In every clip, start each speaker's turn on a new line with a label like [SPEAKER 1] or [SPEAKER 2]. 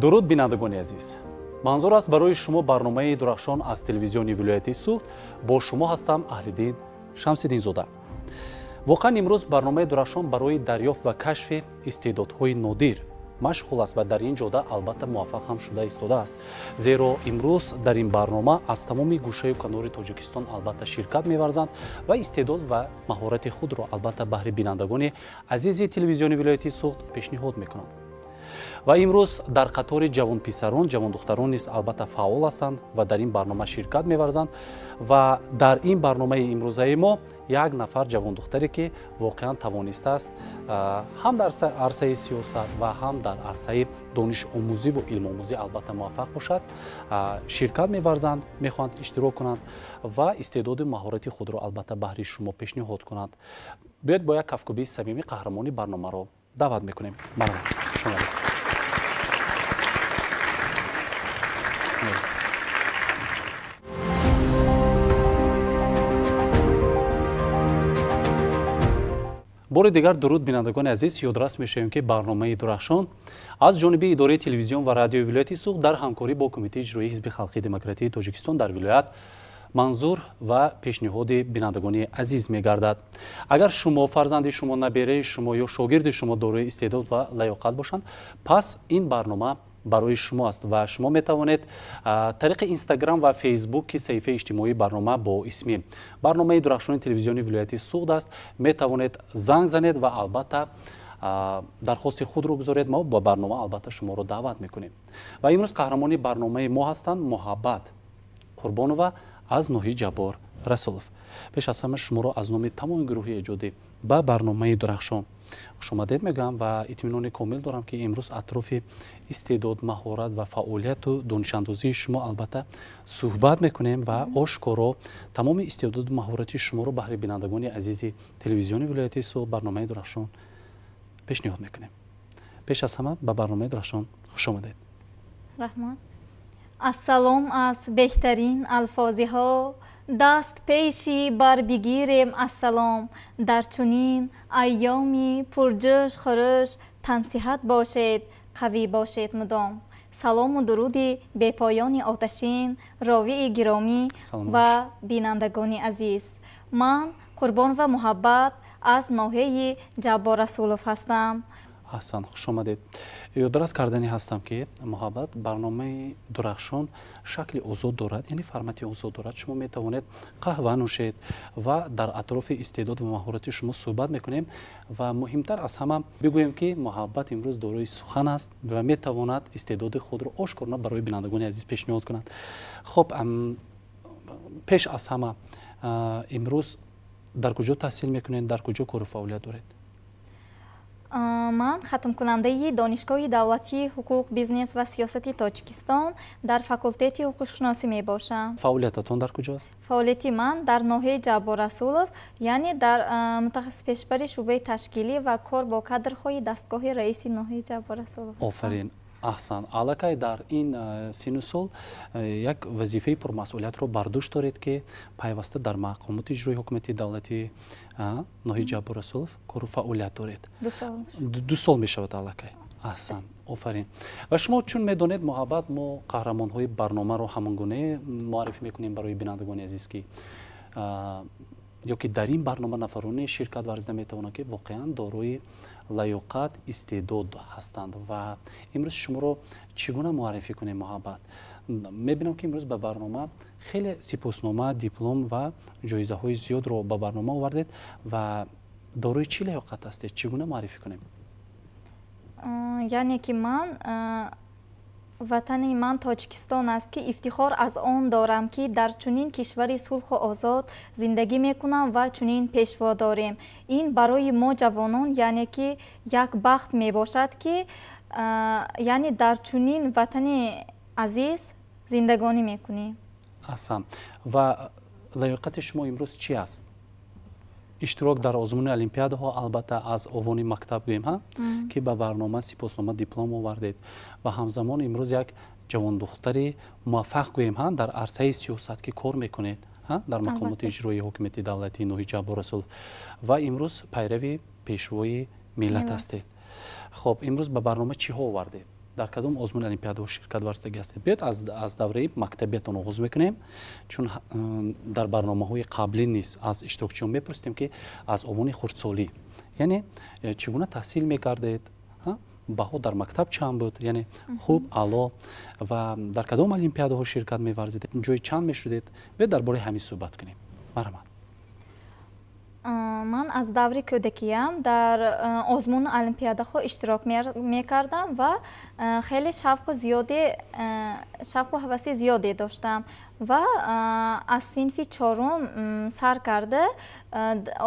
[SPEAKER 1] Дуруд, бинандагони азиз. Манзур аст барои шумо барномаи Дурахшон аз телевизиони вилояти Суғд. Бо шумо ҳастам Аҳлиддин Шамсиддинзода. Воқеан имрӯз барномаи Дурахшон барои дарёфт ва кашфи истеъдодҳои нодир машғул аст ва дар ин ҷода албатта муваффақ ҳам шуда истодааст. Зеро имрӯз дар ин барнома аз тамоми гӯшаю канори Тоҷикистон албатта ширкат меварзанд ва истеъдод ва маҳорати худро албатта баҳри бинандагони азизи телевизиони вилояти Суғд пешниҳод мекунанд. Ва имрӯз дар қатори ҷавонписарон, ҷавондухтарон низ албатта фаъол ҳастанд ва дар ин барнома ширкат меварзанд. Ва дар ин барномаи имрӯзаи мо як нафар ҷавондухтаре, ки воқеан тавонистааст ҳам дар арсаи сиёсат ва ҳам дар арсаи донишомӯзиву илмомӯзӣ албатта муваффақ бошад, ширкат меварзанд, мехоҳанд иштирок кунанд ва истеъдоду маҳорати худро албатта баҳри шумо пешниҳод кунанд. Биёед бо як кафкӯбии самимӣ қаҳрамони барномаро даъват мекунем. Марҳамат, хуш омадед. Бори дигар дуруд, бинандагони азиз. Ёдрас мешавем, ки барномаи Дурахшон аз ҷониби идораи телевизион ва радиои вилояти Суғд дар ҳамкорӣ бо Кумитаи иҷроии Ҳизби халқии демократии Тоҷикистон дар вилоят манзур ва пешниҳоди бинандагони азиз мегардад. Агар шумо, фарзанди шумо, набераи шумо ё шогирди шумо дорои истеъдод ва лаёқат бошанд, пас ин барнома барои шумо аст ва шумо метавонед тариқи Инстаграм ва Фейсбук, ки саҳифаи иҷтимоии барнома бо исми барномаи Дурахшони телевизиони вилояти Суғд аст, метавонед занг занед ва албатта дархости худро гузоред. Мо ба барнома албатта шуморо даъват мекунем. Ва имрӯз қаҳрамони барномаи мо ҳастанд Муҳаббат Қурбонова аз ноҳияи Ҷаббор Расулов. Пеш аз ҳама шуморо аз номи тамоми гурӯҳи эҷодӣ ба барномаи Дурахшон хушомадед мегӯям ва итминони комил дорам, ки имрӯз атрофи истеъдод, маҳорат ва фаъолияту донишандозии шумо албатта суҳбат мекунем ва ошкоро тамоми истеъдоду маҳорати шуморо баҳри бинандагони азизи телевизиони вилояти Суғд, барномаи Дурахшон пешниҳод мекунем. Пеш аз ҳама ба барномаи Дурахшон хуш омадед.
[SPEAKER 2] Раҳмат. Ассалом аз беҳтарин алфозиҳо, даст пеши бар бигирем ассалом. Дар чунин айёми пурҷӯш хурӯш тансиҳат бошед, қавӣ бошед мудом. Салому дуруди бепоёни оташин, ровии гиромӣ ва бинандагони азиз. Ман Қурбонова Муҳаббат аз ноҳияи Ҷаббор Расулов ҳастам.
[SPEAKER 1] Аҳсан, хуш омадед. Ёдрас кардани ҳастам, ки Муҳаббат, барномаи Дурахшон шакли озод дорад, яъне формати озод дорад. Шумо метавонед қаҳва нӯшед ва дар атрофи истеъдод ва маҳорати шумо суҳбат мекунем. Ва муҳимтар аз ҳама бигӯем, ки Муҳаббат имрӯз дорои сухан аст ва метавонад истеъдоди худро ошкорона барои бинандагони азиз пешниҳод кунад. Хуб, пеш аз ҳама имрӯз дар куҷо таҳсил мекунед, дар куҷо кору фаъолият доред?
[SPEAKER 2] Ман хатмкунандаи Донишгоҳи давлатии ҳуқуқ, бизнес ва сиёсати Тоҷикистон дар факултети ҳуқуқшуносӣ мебошам.
[SPEAKER 1] Фаъолиятатон дар куҷо аст?
[SPEAKER 2] Фаъолияти ман дар ноҳияи Ҷаббор Расулов, яъне дар мутахассис пешбари шӯъбаи ташкилӣ ва кор бо кадрҳои дастгоҳи раиси ноҳияи Ҷаббор Расулов.
[SPEAKER 1] Офарин. Аҳсан. Аллакай дар ин сину сол як вазифаи пурмасъулиятро бар дӯш доред, ки пайваста дар мақомоти иҷрои ҳукумати давлатии ноҳияи Ҷаббор Расулов кору фаъолият доред. 2 сол мешавад аллакай. Аҳсан, офарин. Ва шумо чун медонед, Муҳаббат, мо қаҳрамонҳои барномаро ҳамон гуна муаррифӣ мекунем барои бинандагони азиз, ки ё ки дар ин барнома нафароне ширкат варзида метавонанд, ки воқеан дорои лаёқат, истеъдод ҳастанд. Ва имрӯз шуморо чӣ гуна муаррифӣ кунем, Муҳаббат? Мебинам, ки имрӯз ба барнома хеле сипоснома, диплом ва ҷоизаҳои зиёдро ба барнома овардед ва дорои чӣ лаёқат ҳастед? Чӣ гуна муаррифӣ кунем?
[SPEAKER 2] Яъне ки ман ватани ман Тоҷикистон аст, ки ифтихор аз он дорам, ки дар чунин кишвари сулҳу озод зиндагӣ мекунам ва чунин пешво дорем. Ин барои мо ҷавонон яъне ки як бахт мебошад, ки яъне дар чунин ватани азиз зиндагонӣ мекунем.
[SPEAKER 1] Аҳсан. Ва лаёқати шумо имрӯз чӣ аст? Иштирок дар озмуни олимпиадаҳо, албатта аз овони мактаб гӯем, ҳа, ки ба барнома сипоснома, диплом овардед ва ҳамзамон имрӯз як ҷавондухтари муваффақ гӯем, ҳа, дар арсаи сиёсат ки кор мекунед, ҳа, дар мақомоти иҷроии ҳокимияти давлатии ноҳияи Ҷаббор Расулов ва имрӯз пайрави пешвои миллат ҳастед. Хоб, имрӯз ба барнома чиҳо овардед? Дар кадом озмуни олимпиадаҳо ширкат варзидагӣ ҳастед? Биёед аз давраи мактабиятон оғоз мекунем, чун дар барномаҳои қаблӣ низ аз иштирокчиён мепурсидем, ки аз овони хурдсолӣ, яъне чӣ гуна таҳсил мекардед, баҳо дар мактаб чанд буд, яъне хуб, аъло, ва дар кадом олимпиадаҳо ширкат меварзидед, ҷои чанд мешудед. Биёед дар бораи ҳамин суҳбат кунем. Марҳамат.
[SPEAKER 2] Ман аз даври кӯдакиям дар озмуну олимпиадаҳо иштирок мекардам ва хеле шавқу ҳаваси зиёде доштам ва аз синфи чорум сар карда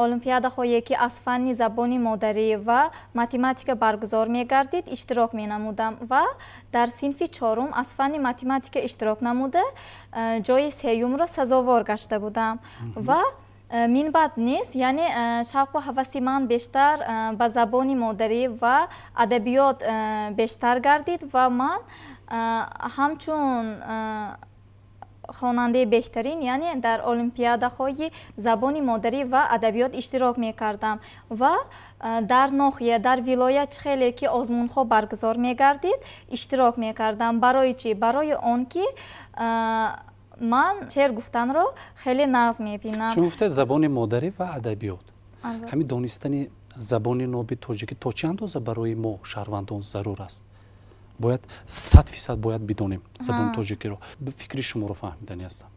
[SPEAKER 2] олимпиадаҳое ки аз фанни забони модарӣ ва математика баргузор мегардид, иштирок менамудам ва дар синфи чорум аз фанни математика иштирок намуда ҷои сеюмро сазовор гашта будам ва минбаъд низ, яъне шавқу ҳаваси ман бештар ба забони модарӣ ва адабиёт бештар гардид ва ман ҳамчун хонандаи беҳтарин, яъне дар олимпиадаҳои забони модарӣ ва адабиёт иштирок мекардам ва дар ноҳия, дар вилоят чӣ хеле ки озмунҳо баргузор мегардид, иштирок мекардам. Барои чӣ? Барои он ки ман шеър гуфтанро хеле нағз мебинам.
[SPEAKER 1] Чун гуфтед забони модарӣ ва адабиёт, ҳамин донистани забони ноби тоҷикӣ то чӣ андоза барои мо шаҳрвандон зарур аст? Бояд 100% бояд бидонем забони тоҷикиро. Фикри шуморо фаҳмидани ҳастам.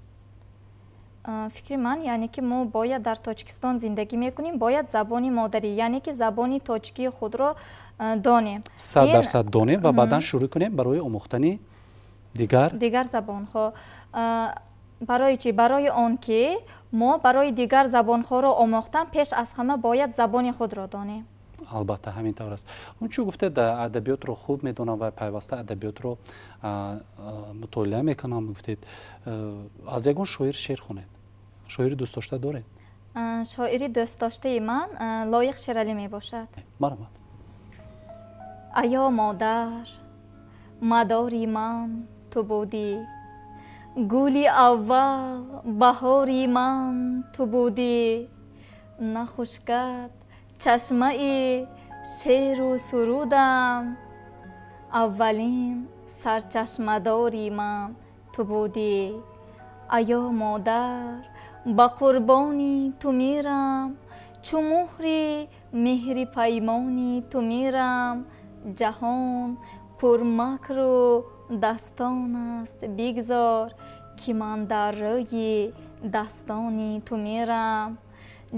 [SPEAKER 2] Фикри ман, яъне ки мо бояд дар Тоҷикистон зиндагӣ мекунем, бояд забони модарӣ, яъне ки забони тоҷикии худро донем.
[SPEAKER 1] 100% донем ва баъдан шурӯъ кунем барои омӯхтани
[SPEAKER 2] дигар забонҳо. Барои чӣ? Барои он ки мо барои дигар забонҳоро омӯхтан пеш аз ҳама бояд забони худро донем.
[SPEAKER 1] Албатта, ҳамин тавр аст. Он чӣ гуфтед, адабиётро хуб медонам ва пайваста адабиётро мутолиа мекунам, гуфтед. Аз ягон шоир шеър хонед. Шоири дӯстдошта доред?
[SPEAKER 2] Шоири дӯстдоштаи ман Лоиқ Шералӣ мебошад.
[SPEAKER 1] Марҳамат.
[SPEAKER 2] Аё модар, мадори ман ту будӣ, гули аввал баҳори ман ту будӣ, нахушкад чашмаи шеъру сурудам, аввалин сарчашмадори ман ту будӣ. Аё модар, ба қурбони ту мирам, чу муҳри меҳри паймони ту мирам, ҷаҳон пурмакру дастон аст, бигзор ки ман дар рӯи дастони ту мирам.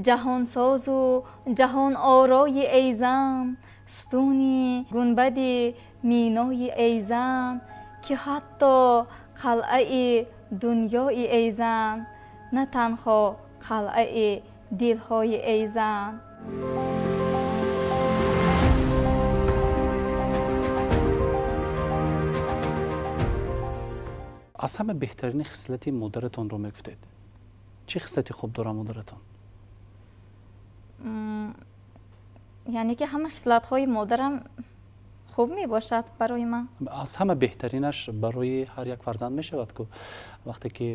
[SPEAKER 2] Ҷаҳонсозу ҷаҳонорои эй зан, сутуни гунбади минои эй зан, ки ҳатто қалъаи дунёи эй зан, на танҳо қалъаи дилҳои эй зан.
[SPEAKER 1] Аз ҳама беҳтарини хислати модаратонро мегуфтед. Чӣ хислати хуб дорад модаратон?
[SPEAKER 2] Яъне ки ҳама хислатҳои модарам хуб мебошад барои ман.
[SPEAKER 1] Аз ҳама беҳтаринаш барои ҳар як фарзанд мешавад, ку вақте ки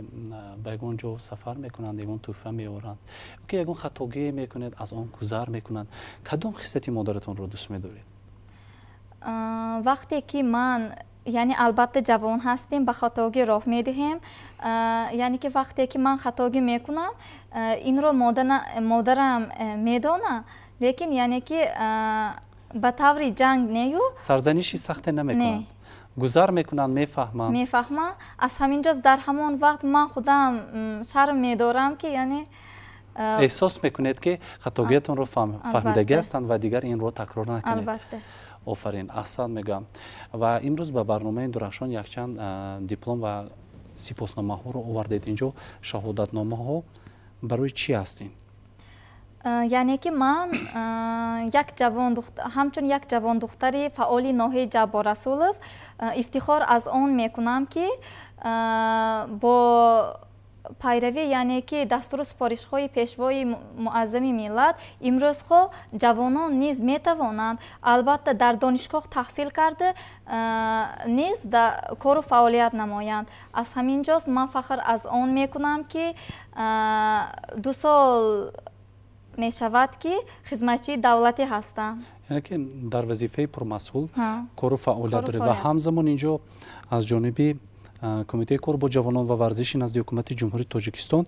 [SPEAKER 1] ба ягон ҷо сафар мекунанд, ягон тӯҳфа меоранд, ки ягон хатогие мекунед, аз он гузар мекунанд. Кадом хислати модаратонро дӯст медоред?
[SPEAKER 2] Вақте ки ман, яъне албатта ҷавон ҳастем, ба хатогӣ роҳ медиҳем, яъне ки вақте ки ман хатогӣ мекунам, инро модарам медонад, лекин яъне ки ба таври ҷанг нею
[SPEAKER 1] сарзаниши сахте намекунанд, гузар мекунанд, мефаҳманд.
[SPEAKER 2] Мефаҳманд. Аз ҳамин ҷост дар ҳамон вақт ман худам шарм медорам, ки яъне
[SPEAKER 1] эҳсос мекунед, ки хатогиятонро фаҳмидагӣ ҳастанд ва дигар инро такрор накунед.
[SPEAKER 2] Албатта.
[SPEAKER 1] Офарин, аҳсан мегӯям. Ва имрӯз ба барномаи Дурахшон якчанд диплом ва сипосномаҳоро овардед. Инҷо шаҳодатномаҳо барои чӣ ҳастин?
[SPEAKER 2] Яъне ки ман ҳамчун як ҷавондухтари фаъоли ноҳияи Ҷаббор Расулов ифтихор аз он мекунам, ки бо пайравӣ, яъне ки дастуру супоришҳои пешвои муаззами миллат, имрӯзҳо ҷавонон низ метавонанд, албатта дар донишгоҳ таҳсил карда низ кору фаъолият намоянд. Аз ҳамин ҷост ман фахр аз он мекунам, ки 2 сол Мешавад, ки хизматчии давлатӣ ҳастам.
[SPEAKER 1] Яъне ки дар вазифаи пурмасъул кору фаъолият доред ва ҳамзамон инҷо аз ҷониби Кумитаи кор бо ҷавонон ва варзиши назди Ҳукумати Ҷумҳурии Тоҷикистон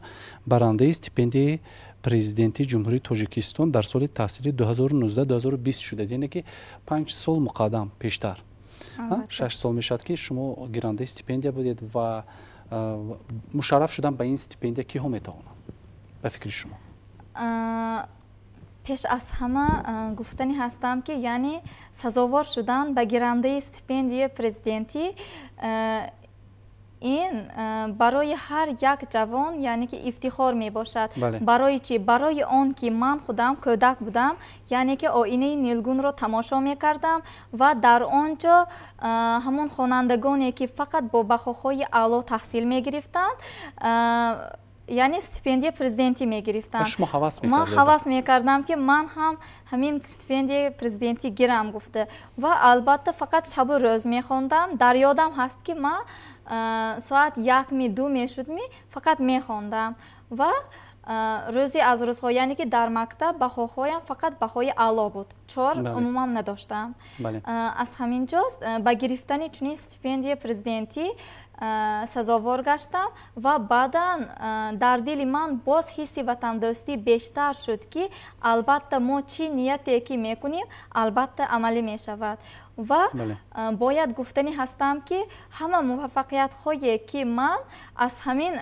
[SPEAKER 1] барандаи стипендияи Президенти Ҷумҳурии Тоҷикистон дар соли таҳсили 2019-2020 шудед, яъне ки 5 сол муқаддам пештар, 6 сол мешавад, ки шумо гирандаи стипендия будед. Ва мушарраф шудан ба ин стипендия киҳо метавонанд, ба фикри шумо?
[SPEAKER 2] Пеш аз ҳама гуфтанӣ ҳастам, ки яъне сазовор шудан ба гирандаи стипендияи президентӣ ин барои ҳар як ҷавон, яъне ки ифтихор мебошад. Барои чӣ? Барои он ки ман худам кӯдак будам, яъне ки Оинаи нилгунро тамошо мекардам ва дар он ҷо ҳамон хонандагоне, ки фақат бо баҳоҳои аъло таҳсил мегирифтанд, яъне стипендияи президентӣ мегирифтанд.
[SPEAKER 1] Ман
[SPEAKER 2] ҳавас мекардам, ки ман ҳам ҳамин стипендияи президентӣ гирам гуфта, ва албатта фақат шабу рӯз мехондам. Дар ёдам ҳаст, ки ман соат 1-ми, 2 мешудми, фақат мехондам ва рӯзе аз рӯзҳо, яъне ки дар мактаб баҳоҳоям фақат баҳои аъло буд, 4 умуман надоштам. Аз ҳамин ҷост ба гирифтани чунин стипендияи президентӣ сазовор гаштам ва баъдан дар дили ман боз ҳисси ватандӯстӣ бештар шуд, ки албатта мо чӣ нияте ки мекунем, албатта амалӣ мешавад. Ва бояд гуфтанӣ ҳастам, ки ҳама муваффақиятҳое, ки ман аз ҳамин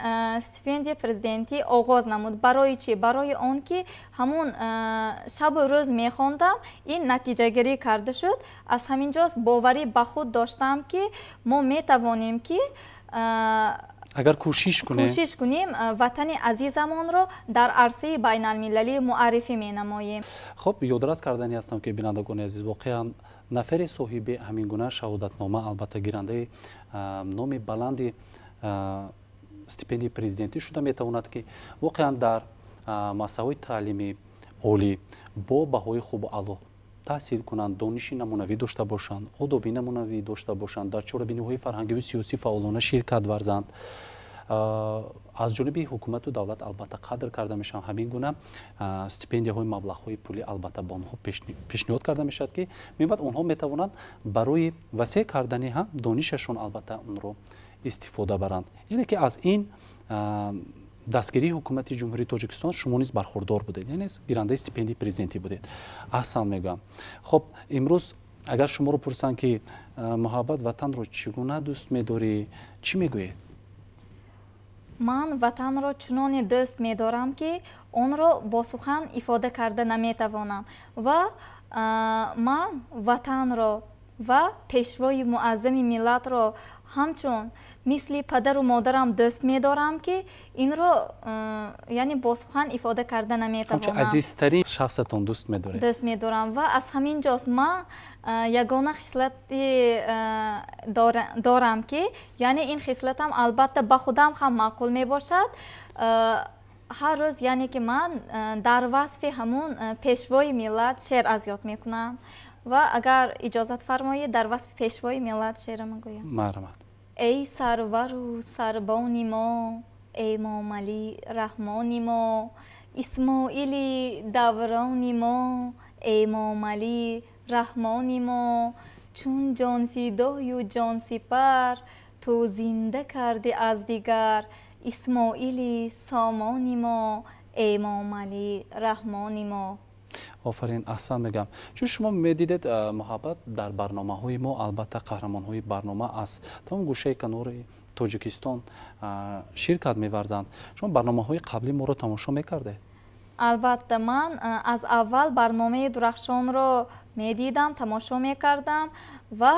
[SPEAKER 2] стипендияи президентӣ оғоз намуд. Барои чӣ? Барои он ки ҳамун шабу рӯз мехондам, ин натиҷагирӣ карда шуд. Аз ҳамин ҷост боварӣ ба худ доштам, ки мо метавонем, ки
[SPEAKER 1] агар кӯшиш кунем,
[SPEAKER 2] кӯшиш кунем, ватани азизамонро дар арсаи байналмилалӣ муаррифӣ менамоем.
[SPEAKER 1] Хуб, ёдрас кардани ҳастам, ки бинандагони азиз, воқеан нафари соҳиби ҳамин гуна шаҳодатнома, албатта гирандаи номи баланди стипендияи президентӣ шуда метавонад, ки воқеан дар муассисаҳои таълими олӣ бо баҳои хубу аъло таҳсил кунанд, дониши намунавӣ дошта бошанд, одоби намунавӣ дошта бошанд, дар чорабиниҳои фарҳангиву сиёсӣ фаъолона ширкат варзанд, аз ҷониби ҳукумату давлат албатта қадр карда мешаванд. Ҳамин гуна стипендияҳои маблағҳои пулӣ албатта ба онҳо пешниҳод карда мешавад, ки мебаъд онҳо метавонанд барои васеъ кардани ҳам донишашон албатта онро истифода баранд. Яъне ки аз ин дастгирии Ҳукумати Ҷумҳурии Тоҷикистон шумо низ бархурдор будед, яъне гирандаи стипендияи президентӣ будед. Аҳсан мегӯям. Хуб, имрӯз агар шуморо пурсанд, ки Муҳаббат, ватанро чӣ гуна дӯст медорӣ, чӣ мегӯед?
[SPEAKER 2] Ман ватанро чуноне дӯст медорам, ки онро бо сухан ифода карда наметавонам, ва ман ватанро ва пешвои муаззами миллатро ҳамчун мисли падару модарам дӯст медорам, ки инро яъне бо сухан ифода карда наметавонам.
[SPEAKER 1] Азизтарин шахсатон дӯст медоред.
[SPEAKER 2] Дӯст медорам ва аз ҳамин ҷост ман ягона хислати дорам, ки яъне ин хислатам албатта ба худам ҳам маъқул мебошад. Ҳар рӯз, яъне ки ман дар васфи ҳамун пешвои миллат шеър аз ёд мекунам ва агар иҷозат фармоед, дар васфи пешвои миллат шеъра мегӯям.
[SPEAKER 1] Марҳамат.
[SPEAKER 2] Эй сарвару сарбони мо, Эмомалӣ Раҳмони мо, Исмоили даврони мо, Эмомалӣ Раҳмони мо, чун ҷонфидою ҷонсипар ту зинда кардӣ аз дигар Исмоили Сомони мо, Эмомалӣ Раҳмони мо.
[SPEAKER 1] Офарин, аҳсан мегӯям. Чун шумо медидед, Муҳаббат, дар барномаҳои мо албатта қаҳрамонҳои барнома аз тамом гӯшаи канори Тоҷикистон ширкат меварзанд. Шумо барномаҳои қаблии моро тамошо мекардед?
[SPEAKER 2] Албатта, ман аз аввал барномаи Дурахшонро медидам, тамошо мекардам ва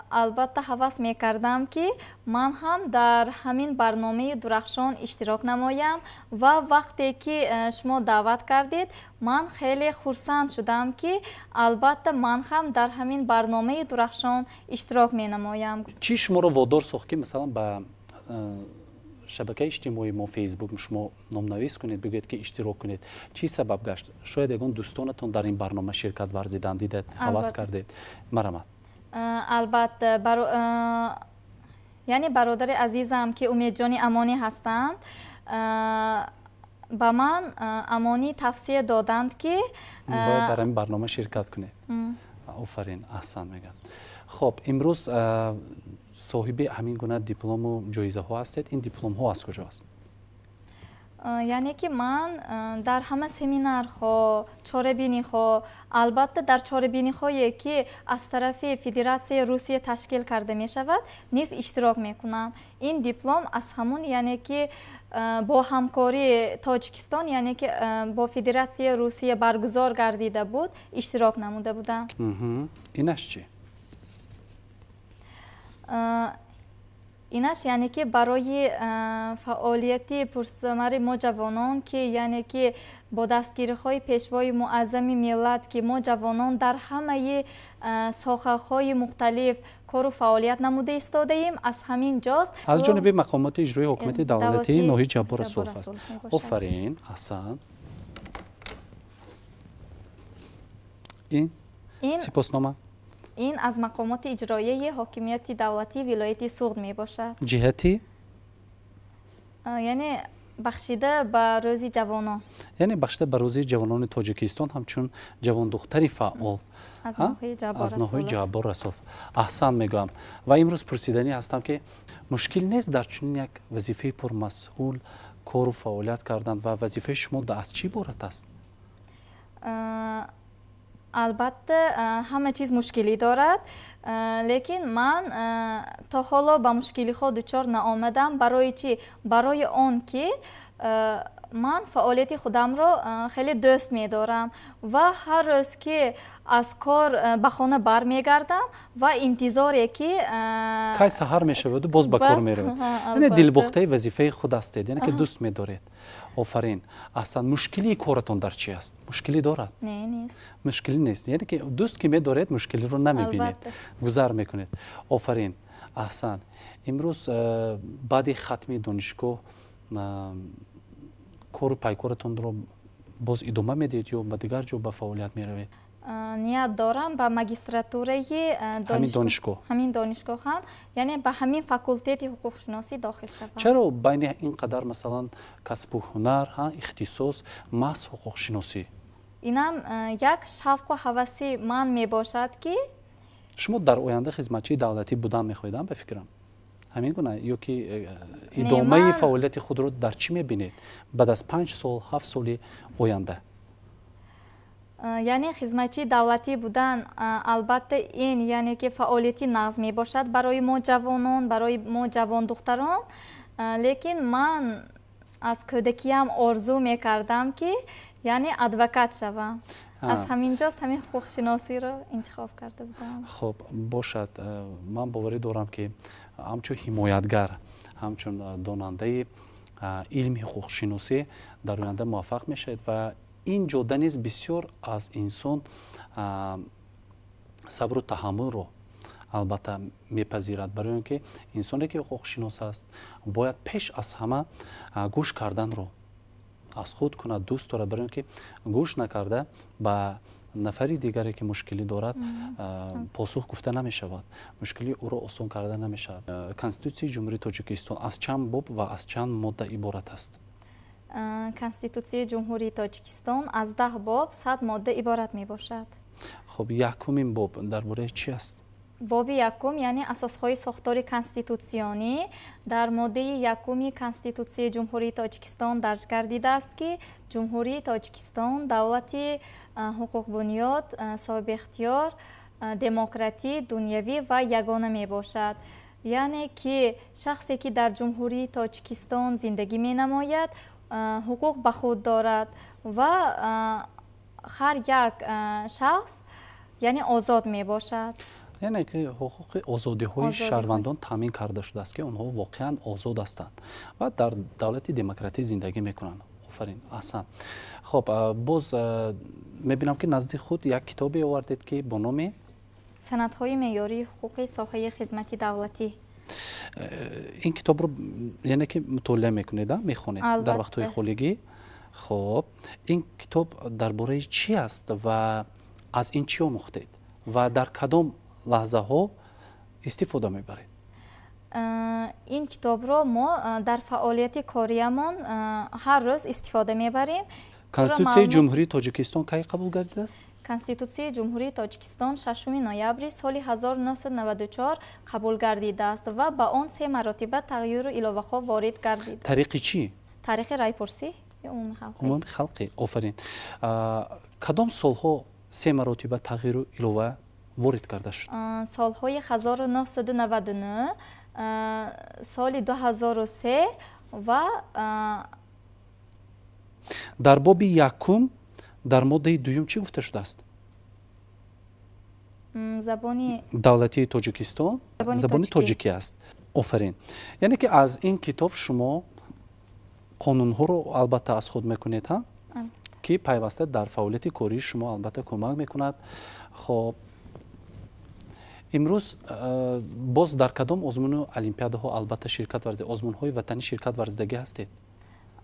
[SPEAKER 2] албатта ҳавас мекардам, ки ман ҳам дар ҳамин барномаи Дурахшон иштирок намоям. Ва вақте ки шумо даъват кардед, ман хеле хурсанд шудам, ки албатта ман ҳам дар ҳамин барномаи Дурахшон иштирок менамоям.
[SPEAKER 1] Чӣ шуморо водор сохт, ки масалан ба шабакаи иҷтимоии мо, Фейсбук, шумо номнавис кунед, бигӯед, ки иштирок кунед? Чӣ сабаб гашт? Шояд ягон дӯстонатон дар ин барнома ширкат варзиданд, дидед, ҳавас кардед? Марҳамат.
[SPEAKER 2] Албатта, яъне бародари азизам, ки Умедҷони Амонӣ ҳастанд. Ба ман Амонӣ тавсия доданд, ки
[SPEAKER 1] бояд дар ҳамин барнома ширкат кунед. Офарин, аҳсан мегӯям. Хоб, имрӯз соҳиби ҳамин гуна диплому ҷоизаҳо ҳастед. Ин дипломҳо аз куҷо аст?
[SPEAKER 2] Яъне ки ман дар ҳама семинарҳо, чорабиниҳо, албатта дар чорабиниҳое, ки аз тарафи Федератсияи Русия ташкил карда мешавад, низ иштирок мекунам. Ин диплом аз ҳамун, яъне ки бо ҳамкории Тоҷикистон, яъне ки бо Федератсияи Русия баргузор гардида буд, иштирок намуда будам.
[SPEAKER 1] Инаш чӣ?
[SPEAKER 2] Инаш, яъне ки барои фаъолияти пурсамари мо ҷавонон, ки яъне ки бо дастгириҳои Пешвои Муаззами миллат, ки мо ҷавонон дар ҳамаи соҳаҳои мухталиф кору фаъолият намуда истодаем, аз ҳамин ҷост.
[SPEAKER 1] Аз ҷониби мақомоти иҷроии ҳокимияти давлатии ноҳияи Ҷаббор Расулов аст. Офарин, аҳсан. Ин сипоснома?
[SPEAKER 2] Ин аз мақомоти иҷроияи ҳокимияти давлатии вилояти Суғд мебошад.
[SPEAKER 1] Ҷиҳати?
[SPEAKER 2] Яъне бахшида ба Рӯзи ҷавонон.
[SPEAKER 1] Яъне бахшида ба Рӯзи ҷавонони Тоҷикистон, ҳамчун ҷавондухтари фаъол
[SPEAKER 2] аз ноҳияи
[SPEAKER 1] Ҷаббор Расулов. Аҳсан мегӯям. Ва имрӯз пурсиданӣ ҳастам, ки мушкил нест дар чунин як вазифаи пурмасъул кору фаъолият кардан ва вазифаи шумо аз чӣ иборат аст?
[SPEAKER 2] Албатта, ҳама чиз мушкилӣ дорад, лекин ман то ҳоло ба мушкилиҳо дучор наомадам. Барои чӣ? Барои он ки ман фаъолияти худамро хеле дӯст медорам ва ҳар рӯз, ки аз кор ба хона бармегардам ва интизоре, ки
[SPEAKER 1] кай саҳар мешаваду боз ба кор меравед. Яъне дилбохтаи вазифаи худ ҳастед, яъне ки дӯст медоред. Офарин, аҳсан. Мушкилии коратон дар чӣ аст? Мушкилӣ дорад?
[SPEAKER 2] Не, нест.
[SPEAKER 1] Мушкилӣ нест. Яъне ки дӯст ки медоред, мушкилиро намебинед, гузар мекунед. Офарин, аҳсан. Имрӯз баъди хатми донишгоҳ кору пайкоратонро боз идома медиҳед ё ба дигар ҷо ба фаъолият меравед?
[SPEAKER 2] Ният дорам ба магистратураи
[SPEAKER 1] ҳамин донишгоҳ,
[SPEAKER 2] ҳамин донишгоҳ ҳам, яъне ба ҳамин факултети ҳуқуқшиносӣ дохил шавам.
[SPEAKER 1] Чаро байни ин қадар, масалан, касбу ҳунар, ихтисос, маҳз ҳуқуқшиносӣ?
[SPEAKER 2] Инам як шавқу ҳаваси ман мебошад, ки
[SPEAKER 1] шумо дар оянда хизматчии давлатӣ будан мехоҳед, ба фикрам, ҳамин гуна ё ки идомаи фаъолияти худро дар чӣ мебинед баъд аз 5 сол, 7 соли оянда?
[SPEAKER 2] Яъне хизматчии давлатӣ будан, албатта, ин яъне ки фаъолияти нағз мебошад барои мо ҷавонон, барои мо ҷавондухтарон, лекин ман аз кӯдакиам орзу мекардам, ки яъне адвокат шавам. Аз ҳамин ҷост ҳамин ҳуқуқшиносиро интихоб карда будам.
[SPEAKER 1] Хуб бошад. Ман боварӣ дорам, ки ҳамчун ҳимоятгар, ҳамчун донандаи илми ҳуқуқшиносӣ дар оянда муваффақ мешавед ва ин ҷода низ бисёр аз инсон сабру таҳаммулро албатта мепазирад, барои он ки инсоне ки ҳуқуқшинос аст, бояд пеш аз ҳама гӯш карданро аз худ кунад, дӯст дорад, барои он ки гӯш накарда ба нафари дигаре, ки мушкилӣ дорад, посух гуфта намешавад, мушкилии ӯро осон карда намешавад. Конститутсияи Ҷумҳурии Тоҷикистон аз чанд боб ва аз чанд модда иборат аст?
[SPEAKER 2] Конститутсияи Ҷумҳурии Тоҷикистон аз 10 боб, 100 модда иборат мебошад.
[SPEAKER 1] Хуб, якумин боб дар бораи чӣ аст?
[SPEAKER 2] Боби якум, яъне асосҳои сохтори конститутсионӣ. Дар моддаи якуми Конститутсияи Ҷумҳурии Тоҷикистон дарҷ гардидааст, ки Ҷумҳурии Тоҷикистон давлати ҳуқуқбунёд, соҳибихтиёр, демократӣ, дунявӣ ва ягона мебошад. Яъне ки шахсе, ки дар Ҷумҳурии Тоҷикистон зиндагӣ менамояд, ҳуқуқ ба худ дорад ва ҳар як шахс, яъне, озод мебошад.
[SPEAKER 1] Яъне ки ҳуқуқи озодиҳои шаҳрвандон таъмин карда шудааст, ки онҳо воқеан озод ҳастанд ва дар давлати демократӣ зиндагӣ мекунанд. Офарин, аҳсан. Хуб, боз мебинам, ки назди худ як китобе овардед, ки бо номи
[SPEAKER 2] Санадҳои меъёрии ҳуқуқи соҳаи хизмати давлатӣ.
[SPEAKER 1] Ин китобро, яъне ки, мутолиа мекунед, мехонед дар вақтҳои холигӣ? Хуб, ин китоб дар бораи чӣ аст ва аз ин чӣ омӯхтед ва дар кадом лаҳзаҳо истифода мебаред?
[SPEAKER 2] Ин китобро мо дар фаъолияти кориямон ҳар рӯз истифода мебарем.
[SPEAKER 1] Конститутсияи Ҷумҳурии Тоҷикистон кай қабул гардидааст?
[SPEAKER 2] Конститутсияи Ҷумҳурии Тоҷикистон 6 ноябри соли 1994 қабул гардидааст ва ба он 3 маротиба тағйиру иловаҳо ворид гардид.
[SPEAKER 1] Тариқи чӣ?
[SPEAKER 2] Тариқи райпурсӣ ё умумихалқӣ.
[SPEAKER 1] Умумихалқӣ, офарин. Кадом солҳо 3 маротиба тағйиру илова ворид карда шуд?
[SPEAKER 2] Солҳои 1999, соли 2003 ва
[SPEAKER 1] дар боби якум дар моддаи дуюм чӣ гуфта шудааст?
[SPEAKER 2] Забони
[SPEAKER 1] давлатии Тоҷикистон забони тоҷикӣ аст. Офарин. Яъне ки аз ин китоб шумо қонунҳоро албатта аз худ мекунед, ҳа? Ки пайваста дар фаъолияти кории шумо албатта кӯмак мекунад. Хоб, имрӯз боз дар кадом озмуну олимпиадаҳо албатта ширкат варзид, озмунҳои ватанӣ ширкат варзидагӣ ҳастед?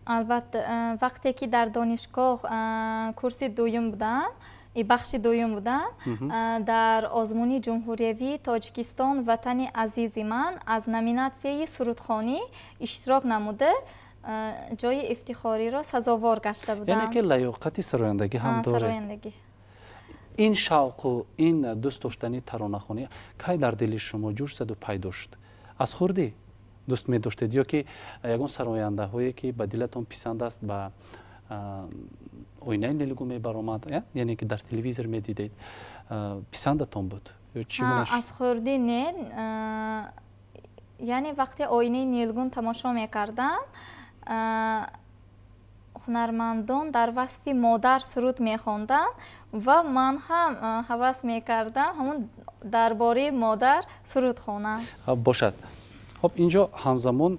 [SPEAKER 2] Албатта, вақте ки дар донишгоҳ курси дуюм будам, бахши дуюм будам, дар озмуни ҷумҳуриявии Тоҷикистон «Ватани азизи ман» аз номинатсияи сурудхонӣ иштирок намуда, ҷои ифтихориро сазовор гашта будам.
[SPEAKER 1] Яъне ки лаёқати сарояндагӣ ҳам доред. Ин шавқу ин дӯст доштани таронахонӣ кай дар дили шумо ҷӯш заду пайдо шуд? Аз хурдӣ дӯст медоштед ё ки ягон сарояндаҳое ки ба дилатон писанд аст ба оинаи нилгун мебаромад, яъне ки дар телевизор медидед, писандатон буд?
[SPEAKER 2] Аз хурдӣ не, яъне вақте оинаи нилгун тамошо мекардам, ҳунармандон дар васфи модар суруд мехонданд ва ман ҳам ҳавас мекардам ҳамон дар бораи модар суруд хонам.
[SPEAKER 1] Бошад. Хоб, инҷо ҳамзамон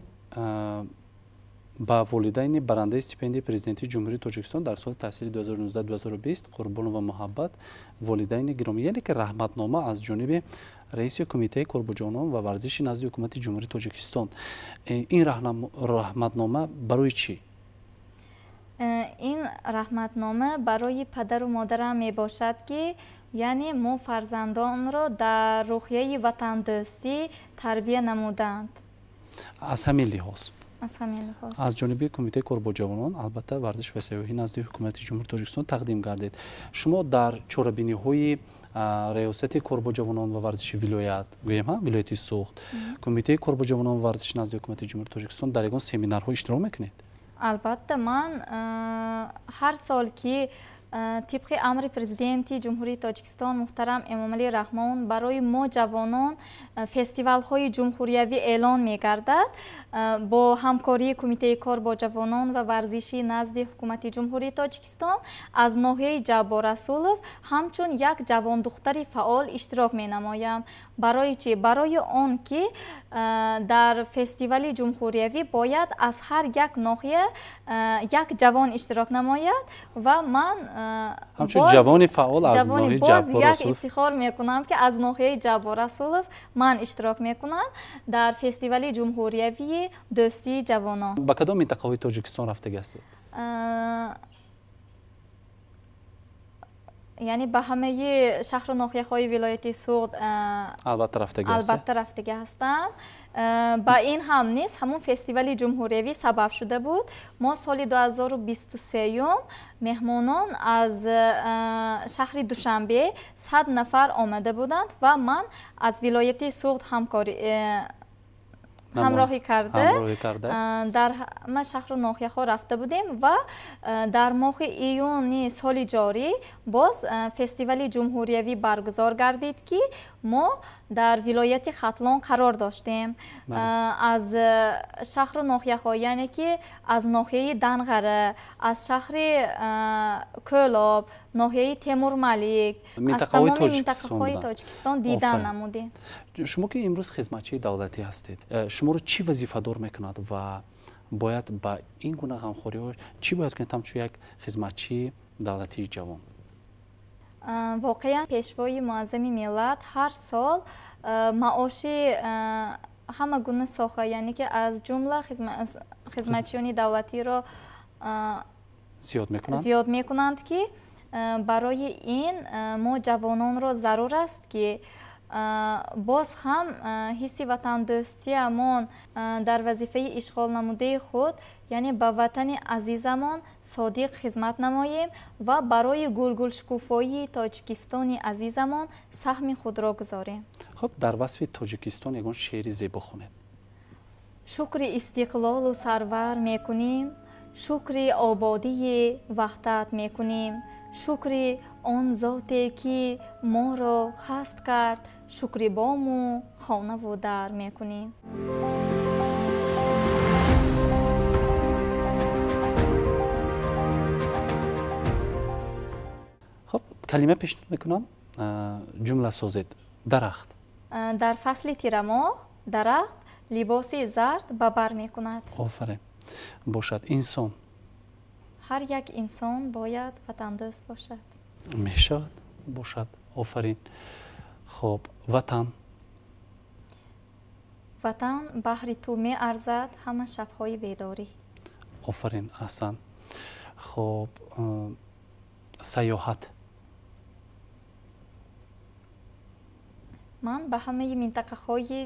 [SPEAKER 1] ба волидайни барандаи стипендияи президентии Ҷумҳурии Тоҷикистон дар соли таҳсили 2019-2020 Қурбонова Муҳаббат, волидайни гиромӣ, яъне ки раҳматнома аз ҷониби раиси Кумитаи кор бо ҷавонон ва варзиши назди Ҳукумати Ҷумҳурии Тоҷикистон. Ин раҳматнома барои чӣ?
[SPEAKER 2] Ин раҳматнома барои падару модарам мебошад, ки яъне мо фарзандонро дар рӯҳияи ватандӯстӣ тарбия намуданд.
[SPEAKER 1] Аз ҳамин лиҳоз?
[SPEAKER 2] Аз ҳамин лиҳоз.
[SPEAKER 1] Аз ҷониби Кумитаи кор бо ҷавонон, албатта, варзиш ва сайёҳӣ назди Ҳукумати Ҷумҳурии Тоҷикистон тақдим гардид. Шумо дар чорабиниҳои Раёсати кор бо ҷавонон ва варзиши вилоят, гӯем, вилояти Суғд, Кумитаи кор бо ҷавонон ва варзиши назди Ҳукумати Ҷумҳурии Тоҷикистон дар ягон семинарҳо иштирок мекунед?
[SPEAKER 2] Албатта, ман ҳар сол ки тибқи амри президенти Ҷумҳурии Тоҷикистон муҳтарам Эмомалӣ Раҳмон барои мо ҷавонон фестивалҳои ҷумҳуриявӣ эълон мегардад, бо ҳамкории Кумитаи кор бо ҷавонон ва варзиши назди Ҳукумати Ҷумҳурии Тоҷикистон аз ноҳияи Ҷаббор Расулов ҳамчун як ҷавондухтари фаъол иштирок менамоям. Барои чӣ? Барои он ки дар фестивали ҷумҳуриявӣ бояд аз ҳар як ноҳия як ҷавон иштирок намояд ва ман
[SPEAKER 1] ҳамчун ҷавони фаъол аз ноҳияи Ҷаббор
[SPEAKER 2] Расулов як ифтихор мекунам, ки аз ноҳияи Ҷаббор Расулов ман иштирок мекунам дар фестивали ҷумҳуриявии дӯстии ҷавонон.
[SPEAKER 1] Ба кадом минтақаҳои Тоҷикистон рафтагӣ ҳастед?
[SPEAKER 2] Яъне ба ҳамаи шаҳру ноҳияҳои вилояти Суғд
[SPEAKER 1] албатта рафтагӣ ҳастед?
[SPEAKER 2] Албатта рафтагӣ ҳастам. Ба ин ҳам низ ҳамон фестивали ҷумҳуриявӣ сабаб шуда буд. Мо соли 2023 меҳмонон аз шаҳри Душанбе 100 нафар омада буданд ва ман аз вилояти Суғд ҳамкорӣ ҳамроҳӣ карда дар ҳама шаҳру ноҳияҳо рафта будем ва дар моҳи июни соли ҷорӣ боз фестивали ҷумҳуриявӣ баргузор гардид, ки мо дар вилояти Хатлон қарор доштем. Аз шаҳру ноҳияҳо, яъне ки аз ноҳияи Данғара, аз шаҳри Кӯлоб, ноҳияи Темурмалик, аз тамоми минтақаҳои Тоҷикистон дидан намудем.
[SPEAKER 1] Шумо ки имрӯз хизматчии давлатӣ ҳастед, шуморо чӣ вазифадор мекунад ва бояд ба ин гуна ғамхориҳо чӣ бояд кунед ҳамчун як хизматчии давлатии ҷавон?
[SPEAKER 2] Воқеан, Пешвои муаззами миллат ҳар сол маоши ҳама гуна соҳа, яъне ки аз ҷумла хизматчиёни давлатиро зиёд мекунанд, ки барои ин мо ҷавононро зарур аст, ки Боз ҳам ҳисси ватандӯстиамон дар вазифаи ишғолнамудаи худ, яъне ба ватани азизамон содиқ хизмат намоем ва барои гулгулшукуфоии Тоҷикистони азизамон саҳми худро гузорем.
[SPEAKER 1] Хуб, дар васфи Тоҷикистон ягон шеъри зебо хонед.
[SPEAKER 2] Шукри истиқлолу сарвар мекунем, шукри ободии ваҳдат мекунем, шукри он зоте ки моро ҳаст кард, шукри бому хонаву дар мекунем.
[SPEAKER 1] Хуб, калима пешниҳод мекунам, ҷумла созед. Дарахт.
[SPEAKER 2] Дар фасли тирамоҳ дарахт либоси зард ба бар мекунад.
[SPEAKER 1] Офарин. Бошад. Инсон.
[SPEAKER 2] Ҳар як инсон бояд ватандӯст бошад.
[SPEAKER 1] Мешавад, бошад. Офарин. Хуб, ватан.
[SPEAKER 2] Ватан баҳри ту меарзад ҳама шабҳои бедорӣ.
[SPEAKER 1] Офарин, аҳсан. Хуб, сайёҳат.
[SPEAKER 2] Ман ба ҳамаи минтақаҳои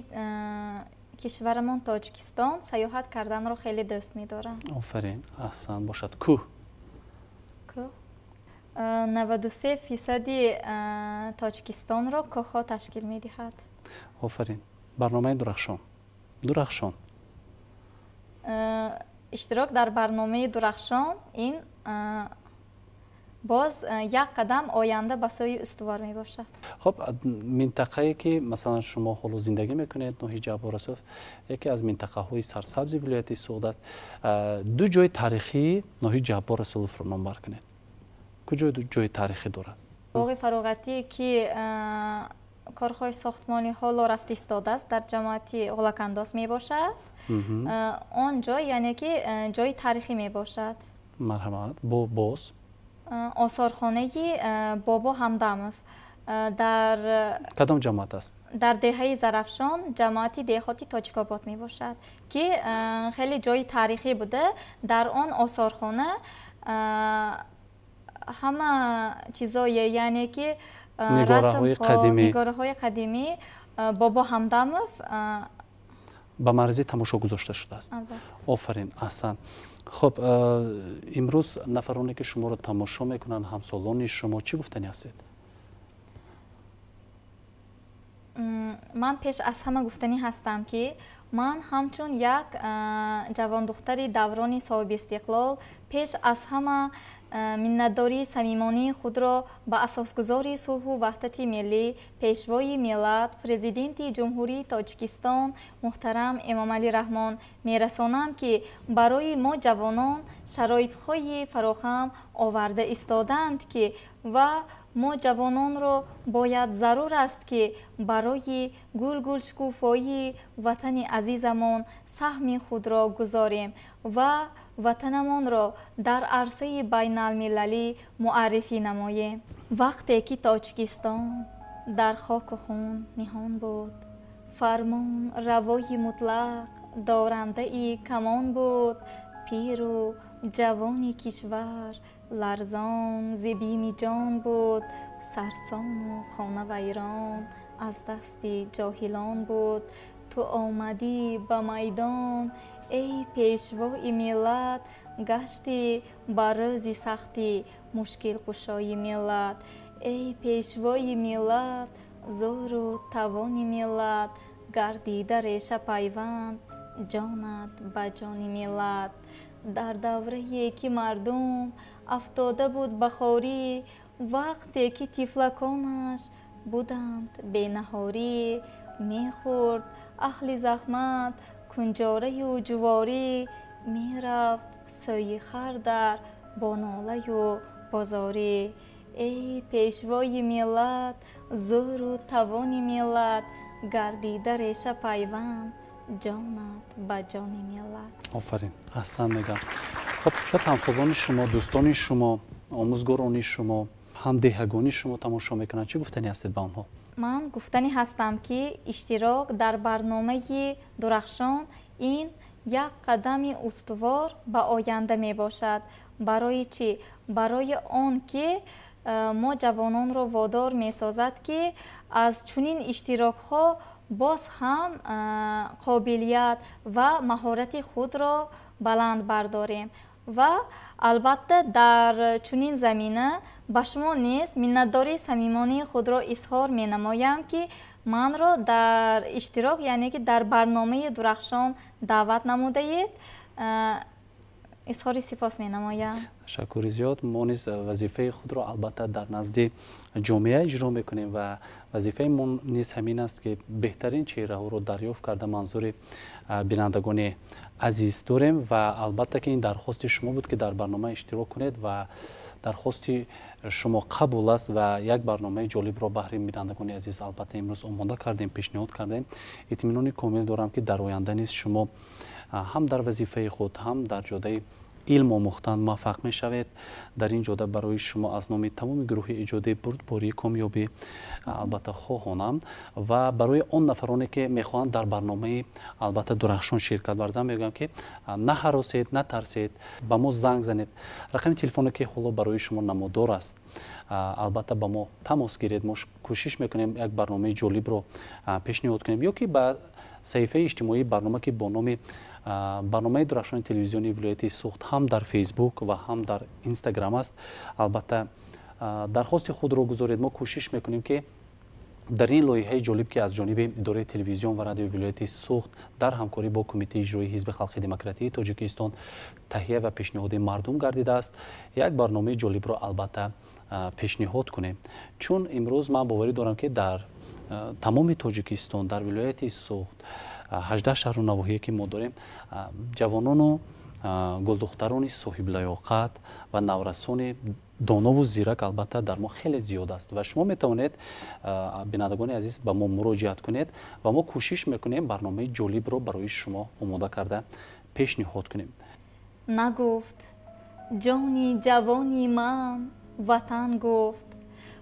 [SPEAKER 2] кишварамон Тоҷикистон сайёҳат карданро хеле дӯст медорам.
[SPEAKER 1] Офарин, аҳсан. Бошад. Кӯҳ.
[SPEAKER 2] Кӯҳ. 93% Тоҷикистонро кӯҳҳо ташкил медиҳад.
[SPEAKER 1] Офарин. Барномаи Дурахшон. Дурахшон.
[SPEAKER 2] Иштирок дар барномаи Дурахшон ин боз як қадам оянда ба сӯи устувор мебошад.
[SPEAKER 1] Хуб, минтақае ки масалан шумо ҳоло зиндагӣ мекунед, ноҳияи Ҷаббор Расулов, яке аз минтақаҳои сарсабзи вилояти Суғд аст. Ду ҷои таърихии ноҳияи Ҷаббор Расуловро номбар кунед. Куҷо ҷои таърихӣ дорад?
[SPEAKER 2] Боғи фароғатӣ ки корҳои сохтмонӣ ҳоло рафта истодааст, дар ҷамоати Ғулакандоз мебошад. Он ҷой яъне ки ҷои таърихӣ мебошад.
[SPEAKER 1] Марҳамат. Боз
[SPEAKER 2] осорхонаи Бобо Ҳамдамов дар
[SPEAKER 1] кадом ҷамоат аст?
[SPEAKER 2] Дар деҳаи Зарафшон, ҷамоати деҳоти Тоҷикобод мебошад, ки хеле ҷои таърихӣ буда. Дар он осорхона ҳама чизое, яъне ки нигораҳои қадимӣ Бобо Ҳамдамов
[SPEAKER 1] ба марзи тамошо гузошта шудааст. Офарин, аҳсан. Хуб, имрӯз нафароне ки шуморо тамошо мекунанд, ҳамсолони шумо, чӣ гуфтанӣ ҳастед?
[SPEAKER 2] Ман пеш аз ҳама гуфтанӣ ҳастам, ки ман ҳамчун як ҷавондухтари даврони соҳиби истиқлол пеш аз ҳама миннатдории самимонии худро ба асосгузори сулҳу ваҳдати миллӣ, пешвои миллат, президенти Ҷумҳурии Тоҷикистон муҳтарам Эмомалӣ Раҳмон мерасонам, ки барои мо ҷавонон шароитҳои фароҳам оварда истодаанд, ки ва мо ҷавононро бояд зарур аст, ки барои гулгулшукуфоии ватани азизамон саҳми худро гузорем ва ватанамонро дар арсаи байналмилалӣ муаррифӣ намоем. Вақте ки Тоҷикистон дар хоку хун ниҳон буд, фармон равои мутлақ дорандаи камон буд, пиру ҷавони кишвар ларзон зи бими ҷон буд, сарсону хона вайрон аз дасти ҷоҳилон буд. Ту омадӣ ба майдон, эй пешвои миллат, гаштӣ ба рӯзи сахтӣ мушкилкушои миллат. Эй пешвои миллат, зӯру тавони миллат, гардида реша пайванд ҷонат ба ҷони миллат. Дар даврае ки мардум афтода буд ба хорӣ, вақте ки тифлаконаш буданд бенаҳорӣ, мехӯрд аҳли заҳмат кунҷораю ҷуворӣ, мерафт сӯи хар дар бо нолаю бозорӣ. Эй пешвои миллат, зӯру тавони миллат, гардида реша пайванд ҷонат ба ҷони миллат.
[SPEAKER 1] Офарин, аҳсан мегам. Хуб, шояд ҳамсолони шумо, дӯстони шумо, омӯзгорони шумо, ҳамдеҳагони шумо тамошо мекунанд. Чӣ гуфтанӣ ҳастед ба онҳо?
[SPEAKER 2] Ман гуфтанӣ ҳастам, ки иштирок дар барномаи Дурахшон ин як қадами устувор ба оянда мебошад. Барои чӣ? Барои он ки мо ҷавононро водор месозад, ки аз чунин иштирокҳо боз ҳам қобилият ва маҳорати худро баланд бардорем. Ва албатта дар чунин замина ба шумо низ миннатдории самимонии худро изҳор менамоям, ки манро дар иштирок, яъне ки дар барномаи Дурахшон даъват намудаед. Изҳори сипос менамоям.
[SPEAKER 1] Ташаккури зиёд. Мо низ вазифаи худро албатта дар назди ҷомеа иҷро мекунем ва вазифаи мо низ ҳамин аст, ки беҳтарин чеҳраҳоро дарёфт карда манзури бинандагони азиз дорем. Ва албатта ки ин дархости шумо буд, ки дар барнома иштирок кунед ва дархости шумо қабул аст ва як барномаи ҷолибро баҳри бинандагони азиз албатта имрӯз омода кардем, пешниҳод кардем. Итминони комил дорам, ки дар оянда низ шумо ҳам дар вазифаи худ, ҳам дар ҷодаи илм омӯхтан муваффақ мешавед. Дар ин ҷода барои шумо аз номи тамоми гурӯҳи эҷодӣ бурдбории комёбӣ албатта хоҳонам. Ва барои он нафароне, ки мехоҳанд дар барномаи албатта Дурахшон ширкат варзанд, мегӯям, ки наҳаросед, натарсед, ба мо занг занед. Рақами телефоне, ки ҳоло барои шумо намудор аст, албатта ба мо тамос гиред. Мо кӯшиш мекунем як барномаи ҷолибро пешниҳод кунем ё ки ба саҳифаи иҷтимоии барнома, ки бо номи барномаи Дурахшони телевизиони вилояти Суғд ҳам дар Фейсбук ва ҳам дар Инстаграм аст, албатта дархости худро гузоред. Мо кӯшиш мекунем, ки дар ин лоиҳаи ҷолиб, ки аз ҷониби идораи телевизион ва радиои вилояти Суғд дар ҳамкорӣ бо Кумитаи иҷроии Ҳизби халқи демократии Тоҷикистон таҳия ва пешниҳоди мардум гардидааст, як барномаи ҷолибро албатта пешниҳод кунем. Чун имрӯз ман боварӣ дорам, ки дар тамоми Тоҷикистон, дар вилояти Суғд, 18 шаҳру навоҳие, ки мо дорем, ҷавонону гулдухтарони соҳиблаёқат ва наврасони донову зирак албатта дар мо хеле зиёд аст. Ва шумо метавонед, бинандагони азиз, ба мо муроҷиат кунед ва мо кӯшиш мекунем барномаи ҷолибро барои шумо омода карда пешниҳод кунем.
[SPEAKER 2] Нагуфт ҷони ҷавони ман, Ватан гуфт.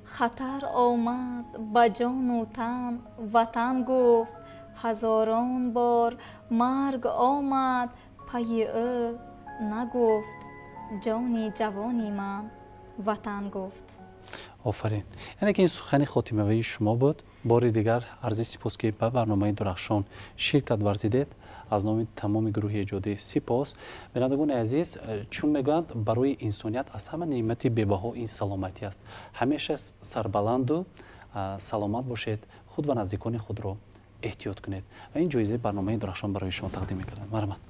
[SPEAKER 2] Хатар омад ба ҷону тан, Ватан гуфт. Ҳазорон бор марг омад пайи ӯ, нагуфт ҷони ҷавони ман, Ватан гуфт.
[SPEAKER 1] Офарин! Яъне ки ин сухани хотимавии шумо буд. Бори дигар арзи сипос, ки ба барномаи Дурахшон ширкат варзидед. Аз номи тамоми гурӯҳи эҷодӣ сипос. Бинандагони азиз, чун мегӯянд, барои инсоният аз ҳама неъмати бебаҳо ин саломатӣ аст. Ҳамеша сарбаланду саломат бошед, худ ва наздикони худро эҳтиёт кунед. Ва ин ҷоизаи барномаи Дурахшон барои шумо тақдим мекардам. Марҳамат.